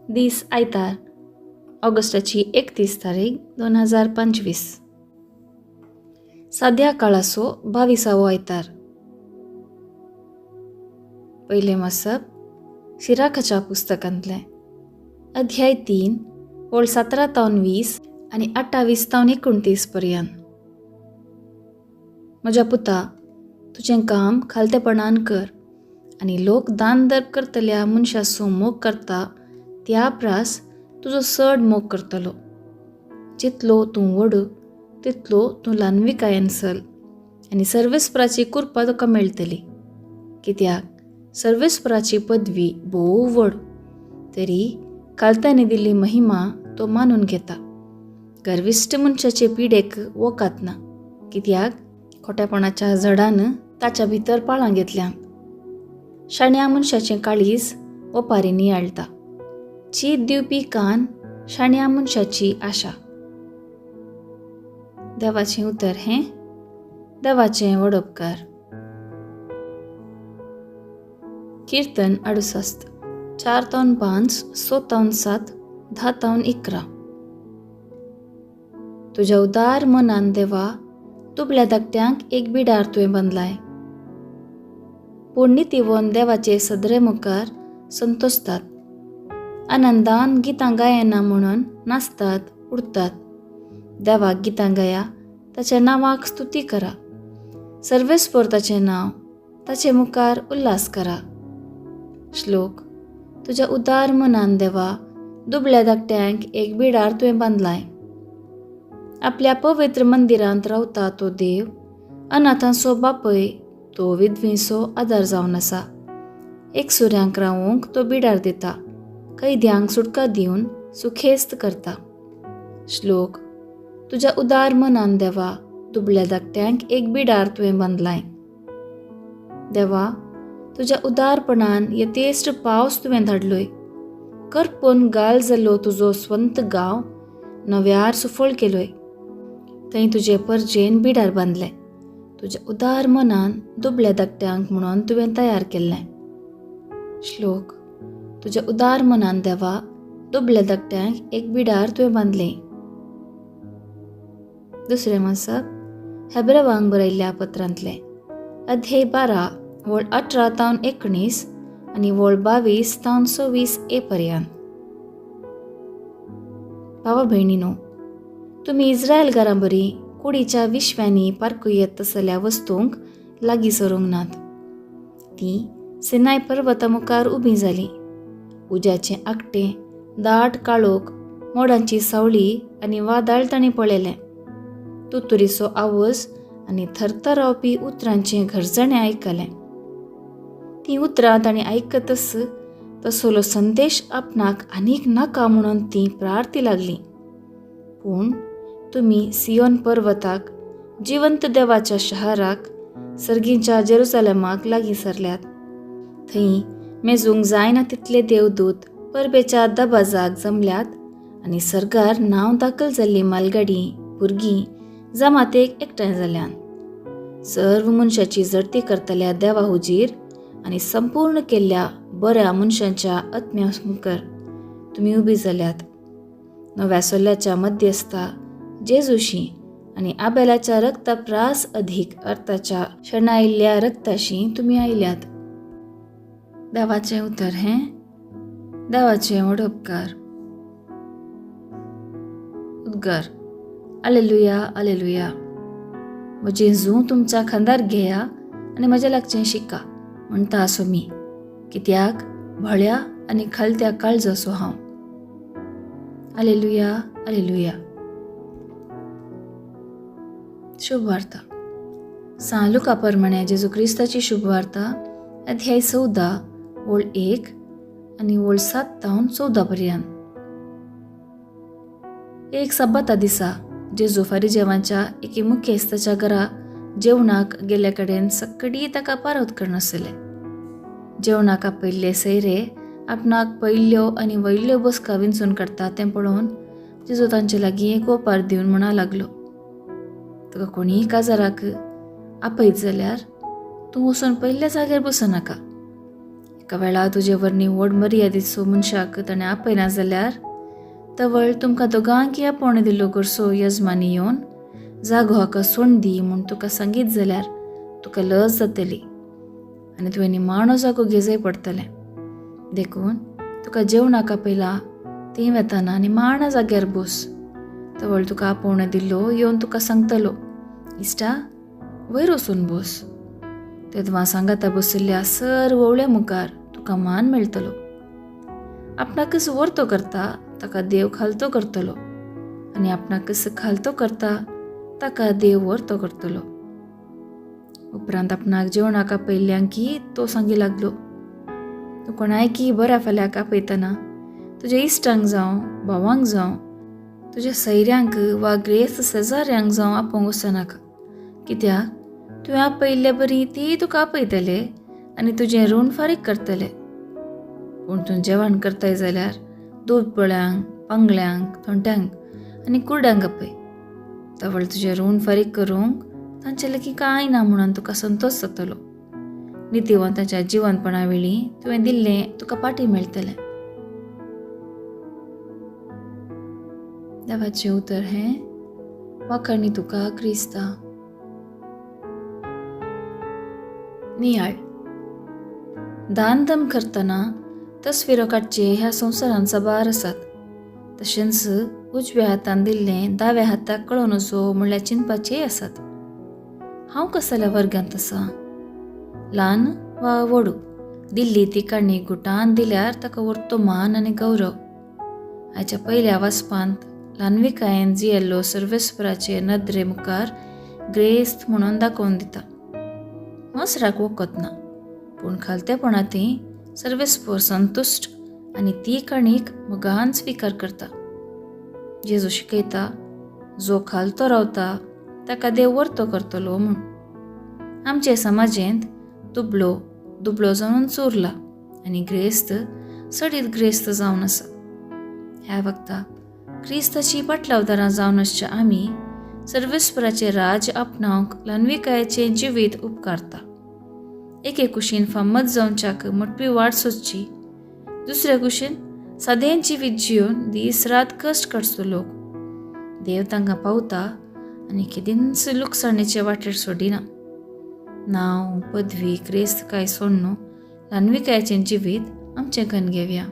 दीस आयतार, ऑगस्टाची 31 तारीख 2025. साद्या काळाचो 22वो आयतार. पयलें वाचप सिराखाच्या पुस्तकांतलें, अध्याय 3, ओळ 17 तावन 20 आनी 28 तावन 29 पर्यंत. म्हज्या पुता, तुजें काम खालतेपणान कर आनी लोक दान दर्प करतल्या मनशाचो मोग करता त्या प्रास तुजो चड मोग करतलो. जितलो तूं व्हड तितलो तूं ल्हानविकायेन चल आनी सर्वेस्पराची कृपा तुका मेळटली. कित्याक सर्वेस्पराची पदवी भोव व्हड, तरी खालत्यांनी दिल्ली महिमा तो मानून घेता. गर्विश्ट मनशाचे पिडेक वकात ना, कित्याक खोटेपणाच्या झडान ताच्या भितर पाळां घेतल्यात. शाण्या मनशाचें काळीज ओपारी नियाळटा, चीत दिवपी कान शाण्या मनशाची आशा. देवाचें उतर हें देवाचें व्हड उपकार. किर्तन 68, 4 तावन 5, 6 तावन 7, 10 तावन 11. तुज्या उदार मनान देवा, दुबल्या धाकट्यांक एक बिडार तुवें बांदलाय. पूण नितीवन देवाचे सदरे मुखार संतोसतात, आनंदान गितां गायना म्हणून नाचतात उडतात. देवाक गितां गाया, ताच्या नांवाक स्तुती करा, सर्वेस्पोर ताचें नांव ताचे मुखार उल्हास करा. श्लोक. तुज्या उदार मनान देवा, दुबल्या धाकट्यांक एक बिडार तुवें बांदलाय. आपल्या पवित्र मंदिरांत रावता तो देव, अनाथांचो बापय, तो विधवींचो आदार जावन आसा. एकसुऱ्यांक रावूंक तो बिडार दिता, कैद्यांक सुटका दिवन सुखेस्त करता. श्लोक. तुज्या उदार मनान देवा, दुबल्या धाकट्यांक एक बिडार तुवें बांदलाय. देवा, तुज्या उदारपणान यथेश्ट पावस तुवें धाडलोय. करपून गाल जाल्लो तुजो स्वंत गांव नव्यार सुफळ केलोय. थंय तुजे परजेन बिडार बांदलें, तुज्या उदार मनान दुबल्या धाकट्यांक म्हणून तुवें तयार केल्लें. श्लोक. तुज्या उदार मनान देवा, दुबल्या धाकट्यांक एक बिडार तुवें बांदलें. दुसरें वाचप हेब्रेवांक बरयल्ल्या पत्रांतलें, अध्याय 12, वळ 18 तावन 19 आनी वळ 22 तावन 26 ए पर्यंत. भावा भयणीनो, तुमी इस्रायल घरां बरी कुडीच्या विश्व्यांनी पारखू येत तसल्या वस्तूंक लागीं सरूंक नात. तीं सिनाय पर्वता मुखार उबीं जालीं. उज्याचें आकटें, दाट काळोख, मोडांची सावळी आनी वादळ तांणी पळयलें. तुतुरीचो आवाज आनी थरथरावपी उतरांचें घरजणें आयकलें. तीं उतरां तांणी आयकतच तसलो संदेश आपणाक आनीक नाका म्हणून तीं प्रार्थी लागलीं. पूण तुमी सियोन पर्वताक, जिवंत देवाच्या शहराक, सर्गीच्या जेरुसलेमाक लागीं सरल्यात. थंय मेजूंक जायना तितले देवदूत परबेच्या दबाजाक जमल्यात आनी सर्गार नांव दाखल जाल्ली मालगाडी भुरगीं जमातेक एकठांय जाल्यात. सर्व मनशाची जडती करतल्या देवा हुजीर आनी संपूर्ण केल्ल्या बऱ्या मनशांच्या आत्म्या मुखार तुमी उबी जाल्यात. नव्या सोल्याच्या मध्यस्था जेजूशी आनी आबेलाच्या रक्ता प्रास अधीक अर्थाच्या शेणायल्ल्या रक्ताशी तुमी आयल्यात. देवाचें उतर हें देवाचें व्हड उपकार. उद्गार. आलेलुया, आलेलुया. म्हजें जूं तुमच्या खांदार घेया आनी म्हज्या लागचें शिका म्हणटा आसो मी, कित्याक भळ्या आनी खालत्या काळजाचो हांव. आलेलुया, आलेलुया. शुभवार्ता सां लुका प्रमाणे जेजू क्रिस्ताची शुभवार्ता, अध्याय 14, ओळ 1 आनी ओळ 7 तावन 14 पर्यंत. एक सब्बाता दिसा जेजू फारिजेवांच्या एके मुखेस्ताच्या घरा जेवणाक गेल्ल्या कडेन सकडी ताका पारत करनासले. जेवणाक आपयल्ले सैरे आपणाक पयल्ल्यो आनी वयल्ल्यो बसका विंचून काडटा तें पळोवन जेजू तांचे लागीं एक ओपार दिवन म्हणा लागलो, तुका कोणीय काजाराक आपयत जाल्यार तूं वचून पयल्या जाग्यार बसूं नाका. एका वेळा तुजे वरनी व्हड मर्यादीचो मनशाक ताणें आपयना जाल्यार तवळ तुमकां दोगांकय आपोवणें दिल्लो घरचो यजमानी येवन जागो हाका सोण दी म्हूण तुका सांगीत जाल्यार तुका लज जातली आनी तुवें निमाणो जागो घेजय पडटलें. देखून तुका जेवणाक आपयला थंय वेतना निमाणा जाग्यार बस. तवळ तुका आपोवणें दिल्लो येवन तुका सांगतलो, इश्टा वयर वचून बस. तेदवां सांगाता बशिल्ल्या सर्व ओवळ्या मुखार तुका मान मेळटलो. आपणाकच वर्तो करता ताका देव खालतो करतलो आनी आपणाकच खालतो करता ताका देव वर्तो करतलो. उपरांत आपणाक जेवणाक आपयल्ल्यांकी तो सांगी लागलो, तूं कोणायकी बऱ्या फाल्याक आपयतना तुज्या इश्टांक जावं, भावांक जावं, तुज्या सैऱ्यांक वा ग्रेस्त शेजाऱ्यांक जावं आपोवंक वचनाका. कित्याक तुवें आपयल्ले बरी ती तुका आपयतले आनी तुजें ऋण फारीक करतले. पूण तूं जेवण करताय जाल्यार दुबळ्यांक, पांगळ्यांक, थोंट्यांक आनी कुरड्यांक आपय. तवळ तुजें ऋण फारीक करूंक तांचे लागीं कांय ना म्हणून तुका संतोश जातलो. नितीवंताच्या जिवनपणा वेळी तुवें दिल्लें तुका पाटी मेळटलें. देवाचें उतर हें वाखाणी तुका क्रिस्ता. नियाळ. दान दम करतना तस्विरो काडचे ह्या संवसारांत साबार आसात. तशेंच उजव्या हातान दिल्लें दाव्या हाताक कळोन असो म्हणल्यार चिंतपाचेय आसात. हांव कसल्या वर्गांत आसा, ल्हान वा व्हडू, दिल्ली ती काणी गुटान दिल्यार ताका वर्तो मान आनी गौरव. हाच्या पयल्या वाचपांत ल्हानविकायेन जियेल्लो सर्वेस्पराचे नदरे मुखार ग्रेस्त म्हणून दाखोवन दिता. मसराक वखत ना, पूण खालतेपणांतय सर्वेस्पर संतुश्ट आनी ती काणीक मोगान स्विकार करता. जेजू शिकयता, जो खालतो रावता ताका देव वर्तो करतलो म्हूण. आमचे समाजेंत दुबळो दुबळो जावन चोरला आनी ग्रेस्त सडीत ग्रेस्त जावन आसा. ह्या वक्ता क्रिस्ताची पाटलावदारां जावन आसच्या आमी सर्वेस्पराचें राज्य आपणावंक ल्हानविकायेचें जिवीत उपकारता. एके कुशीन फामद जावच्याक मोटवी वाट सोदची, दुसऱ्या कुशीन सादें जिवीत जिवन दीस रात कश्ट काडचो लोक. देव तांकां पावता आनी केदींच लुकसाणेचे वाटेर सोडिना. नांव, पदवी, क्रेस्त काय सोडून ल्हानविकायेचें जिवीत आमचें कन घेवया.